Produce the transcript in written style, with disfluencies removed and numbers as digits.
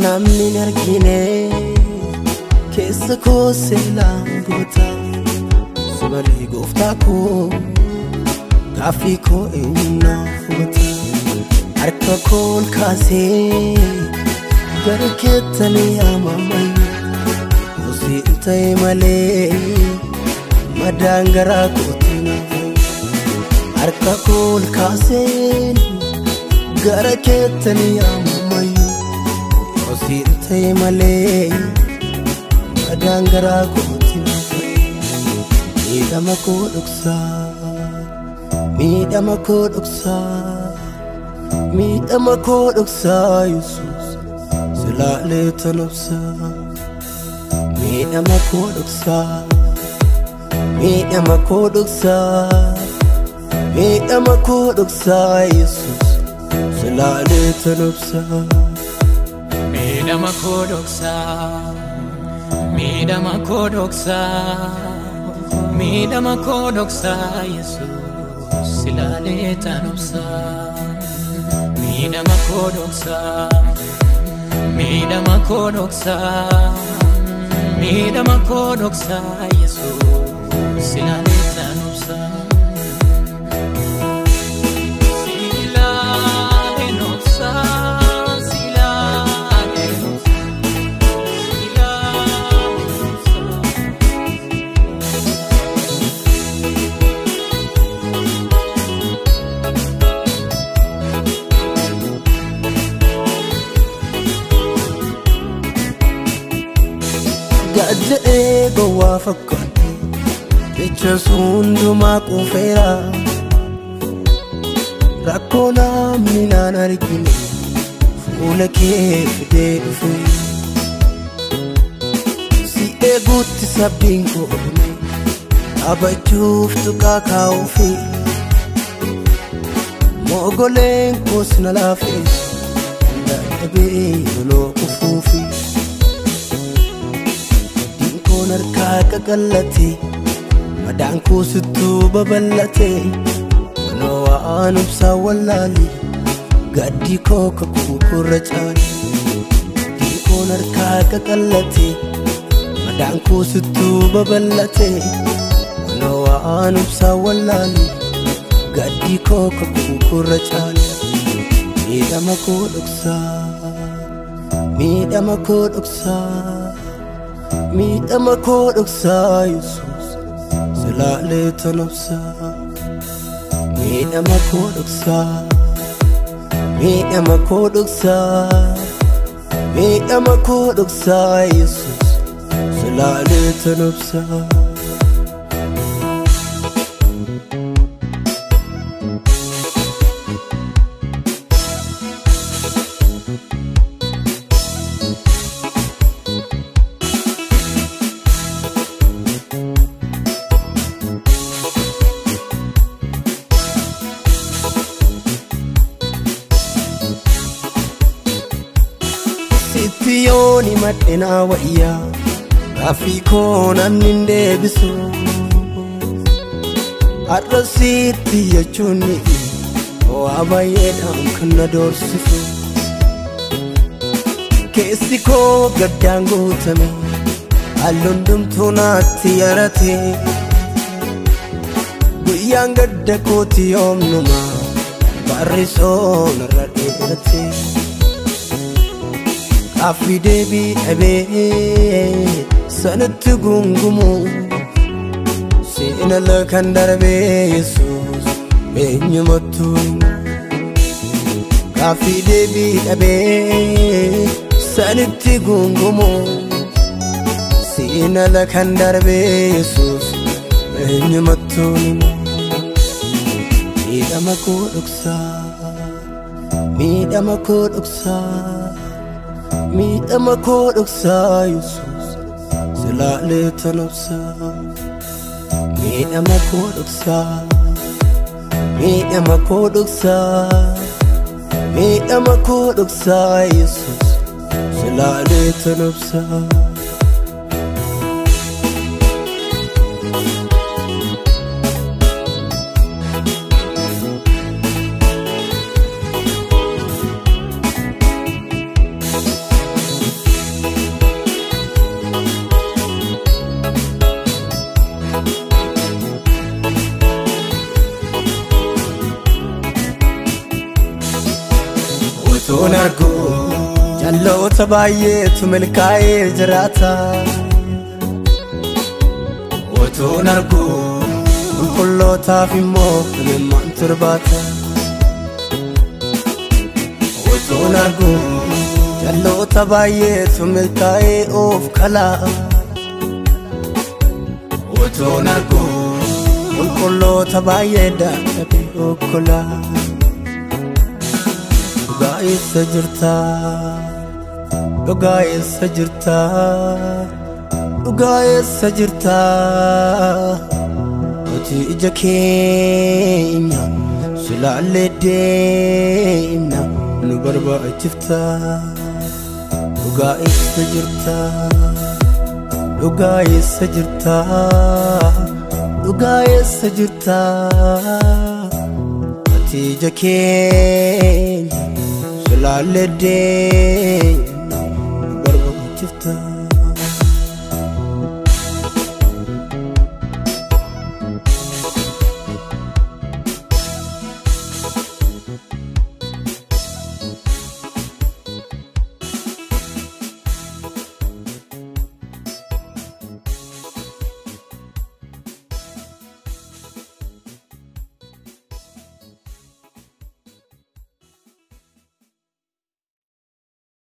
Namni hin argine keessa koo seelaan goota. Si malee gooftaa koo gaaffii koo eenyu naaf hubata. Harka koo ol kaasee gara keettanii yaamamayyuu Osii ta'e malee madaan garaa kootii naaf. Harka koo ol kaasee gara keettanii yaamamayyuu Osii ta'e malee madaan garaa kootii naaf. Miidhama koo dhoksaa, miidhama koo dhoksaa, miidhama koo dhoksaa Yesuus silaalee tanobsaa. Miidhama koo dhoksaa, miidhama koo dhoksaa, miidhama koo dhoksaa Yesuus silaalee tanobsaa. Miidhama koo dhoksaa, miidhama koo dhoksaa, miidhama koo dhoksaa Yesuus silaalee tanobsaa. Miidhama koo dhoksaa, miidhama koo dhoksaa, miidhama koo dhoksaa Yesuus silaalee tanobsaa. Silaalee nobsaa, silaalee nobsaa, silaalee nobsaa. Gadda'ee gowwaa fakkaate jecha hundumaa quufeera. Rakkoo namni naan argine fuula kee fidee dhufe. Si eeguutti sabdiin koo dhume dhaabachuuf tuqaa kaa'uufi. Mogoleen koos na laafeessu dadhabee loloo kufuufi. Dinkoon harkaa qaqallate madaan koo sittuu babal'ate. Manoo waan obsaa wallaale gaddi koo kakuu korra caale. Dinkoon harkaa qaqallate madaan koo sittuu babal'ate. Manoo waan obsaa wallaale gaddi koo kakuu korra caale. Miidhama koo dhoksaa, miidhama koo dhoksaa, miidhama koo dhoksaa Yesuus silaalee tanobsaa. Miidhama koo dhoksaa, miidhama koo dhoksaa, miidhama koo dhoksaa Yesuus silaalee tanobsaa. Sitti yooni madhinaa wayyaa gaaffii koo namni hin deebisu. Har'a sitti jechuun waa baay'eedhaan kan na doorsisu. Keessi koo gaddaan guutame halluun hundumtuu naatti yarate. Guyyaan gadda kooti yoomnuma barri soon irra dheerate. Gaaffii deebii dhabee sanatti gungumu seenala kan darbee Yesuus eenyumattuu himu. Gaaffii deebii dhabee sanitti gungumu seenala kan darbee Yesuus eenyumattuu himu. Miidhama koo dhoksaa, miidhama koo dhoksaa, miidhama koo dhoksaa Yesuus silaalee tanobsaa. Miidhama koo dhoksaa, miidhama koo dhoksaa, miidhama koo dhoksaa Yesuus silaalee tanobsaa. Utuun argu jalloota baay'eetu milkaa'ee jiraata. Utuun argu qulqullootaaf immoo imimmaan turbaata. Utuun argu jalloota baay'eetu milkaa'ee of kalaa. Utuun argu qulqulloota baay'ee dadhabee okkolaa. Dhugaa eessa jirta? Dhugaa eessa jirta? Dhugaa eessa jirta? Ati ija keenya silaallee deemna nu barbaachifta. Dhugaa eessa jirta? Dhugaa eessa jirta? Dhugaa eessa jirta? Ati ija keenya silaallee deemna nu barbaachifta.